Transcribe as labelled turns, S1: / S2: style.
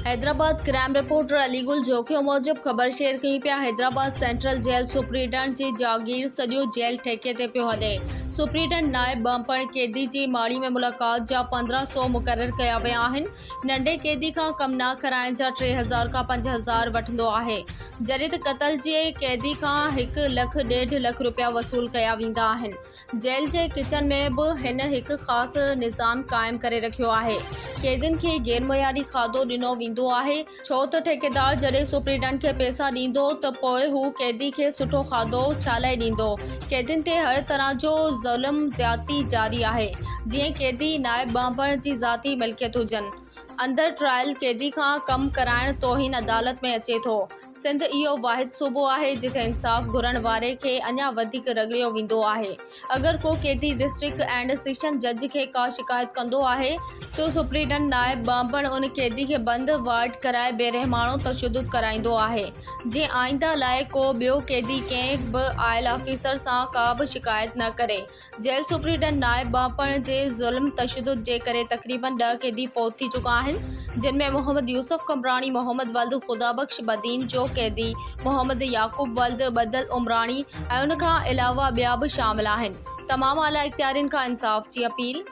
S1: Hyderabad, crime reporter Ali Gul Jokhio موجب خبر share ڪيون پيا حيدرآباد سينٽرل جيل سپريڊنٽ جي جاگير سڄو جيل ٺيڪي تي پيو هلي سپريڊنٽ نائب ٻانڀڻ قيدي جي ماڙي ۾ ملاقات جا 15 سئو مقرر ڪيا ويا آهن ننڍي قيدي کان ڪم نه ڪرائڻ جا 3000 کان 5000 وٺندو آهي جڏهن ته قتل جي قيدي کان هڪ لک ڏيڍ لک روپيا وصول ڪيا ويندا آهن جيل جي ڪچن ۾ به هن هڪ خاص نظام قائم ڪري رکيو آهي. قيدين کي غير معياري کاڌو ڏنو ويندو آهي، ڇو ته ٺيڪيدار جڏهن سپرنٽينڊنٽ کي پئسا ڏيندو ته پوء هو قيدي کي سٺو کاڌو ڇا لاءِ ڏيندو. قيدين تي هر طرح جو ظلم زيادتي جاري آهي، جيئن قيدي نائب ٻانڀڻ جي ذاتي ملڪيت هجن. اندر ٽرائل قيدي کان ڪم ڪرائڻ توهين عدالت ۾ اچي ٿو. سنڌ اهو واحد صوبو آهي جتي انصاف گهرڻ واري کي اڃا وڌيڪ رڳڙيو ويندو آهي. اگر ڪو قيدي ڊسٽرڪٽ اينڊ سيشن جج کي ڪا شڪايت ڪندو آهي ته سپرنٽينڊنٽ نائب ٻانڀڻ ان قيدي کي بند وارڊ ڪرائي بيرحماڻو تشدد ڪرائيندو آهي جيئن آئنده لاء ڪو ٻيو قيدي ڪنهن به آيل آفيسر سان ڪا به شڪايت نه ڪري. جيل سپرنٽينڊنٽ نائب ٻانڀڻ جي ظلم تشدد جي ڪري تقريبن 10 قيدي فوت ٿي چڪا آهن جن ۾ محمد يوسف قمبراڻي، محمد ولد خدا بخش بدين جو قيدي، محمد يعقوب ولد ٻڌل عمراڻي ۽ ان کان علاوه ٻيا به شامل آهن. تمام اعليٰ اختيارين کان انصاف جي اپيل.